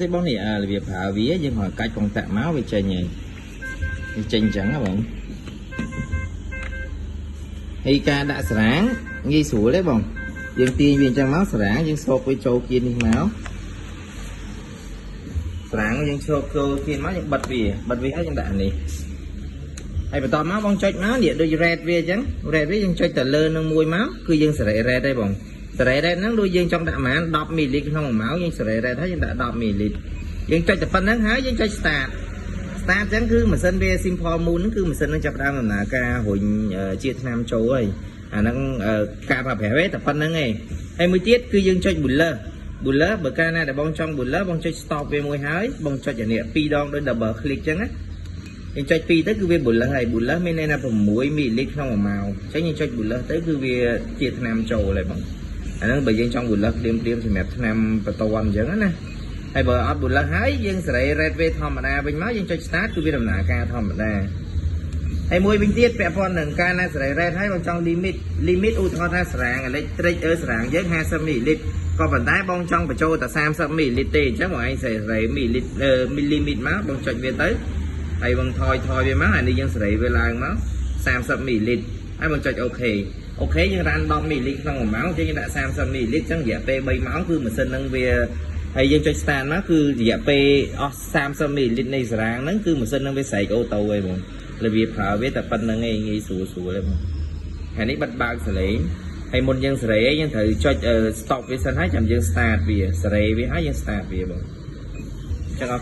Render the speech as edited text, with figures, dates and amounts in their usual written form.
ទេបងនេះអារបៀបប្រើវាយើងគ្រាន់កាច់កុងតាក់មកវាចេញហើយវាចេញអញ្ចឹងហ៎បងហើយការដាក់សរាងងាយស្រួលទេបងយើងទាញវាអញ្ចឹងមកសរាងយើងសោកវាចូលគៀននេះមកសរាងយើងឈោកចូលគៀនមកយើងបិទវាបិទវាហើយយើងដាក់អានេះហើយបន្តមកបងចុចមកនេះដូច rate វាអញ្ចឹង rate វាយើងចុចទៅលើនឹងមួយមកគឺយើងសេរី rate ទេបងសេរី rate ហ្នឹងដូចយើងចង់ដាក់ប្រហែល10មីលីក្នុង1ម៉ោងយើងសេរី rate ហើយយើងដាក់10មីលីយើងចុចតែប៉ុណ្្នឹងហើយយើងចុច start start អញ្ចឹងគឺម៉ាស៊ីនវា simple mode ហ្នឹងគឺម៉ាស៊ីនហ្នឹងចាប់ផ្ដើមដំណើរការរុញជាថ្នាំចូលហើយអាហ្នឹងការប្រើប្រាស់វាតែប៉ុណ្្នឹងឯងហើយមួយទៀតគឺយើងចុច bolus bolus បើកាលណាដែលបងចង់ bolus បងចុច stop វាមួយហើយបងចុចអានេះពីរដងដូច double click អញ្ចឹងណាយើងចុចពីរទៅគឺវា bolus ហើយ bolus មានន័យថា6មីលីលីត្រក្នុង1ម៉ោងអញ្ចឹងយើងចុច bolus ទៅគឺវាជាថ្នាំចូលហើយបងអាហ្នឹងបើយើងចង់ bolus ភ្លាមភ្លាមសម្រាប់ថ្នាំបន្ទាន់អញ្ចឹងណាហើយបើអត់ bolus ហើយយើងសេរី rate វាធម្មតាវិញមកយើងចុច start គឺវាដំណើរការធម្មតាហើយមួយវិញទៀតពាក់ព័ន្ធនឹងការណាសេរី rate ហើយបងចង់ limit limit ឧទាហរណ៍ថាសរាងអេឡិចត្រិកអឺសរាងយើង50មីលីលីត្រក៏ប៉ុន្តែបងចង់បញ្ចូលតែ30មីលីលីត្រទេអញ្ចឹងបងឯងសេរីមីលីលីត្រ limit មកបងចុចវាទៅហើយបងថយថយវាមកអានេះយើងសេរីវាឡើងមក30មីលីលីត្រហើយបងចុច OK OK យើង run 10មីលីលីត្រក្នុង1ម៉ោងអញ្ចឹងយើងដាក់30មីលីលីត្រអញ្ចឹងរយៈពេល3ម៉ោងគឺម៉ាស៊ីនហ្នឹងវាហើយយើងចុច start មកគឺរយៈពេលអស់30មីលីលីត្រនៃសារ៉ាងហ្នឹងគឺម៉ាស៊ីនហ្នឹងវាស្រែក auto ឯងបងរបៀបប្រើវាតែប៉ុណ្្នឹងឯងងាយស្រួលស្រួលឯងបងហើយនេះបិទបើកសលេងហើយមុនយើងសេរីយើងត្រូវចុច stop វាសិនហើយចាំយើង start វាសេរីវាហើយយើង start វាបង។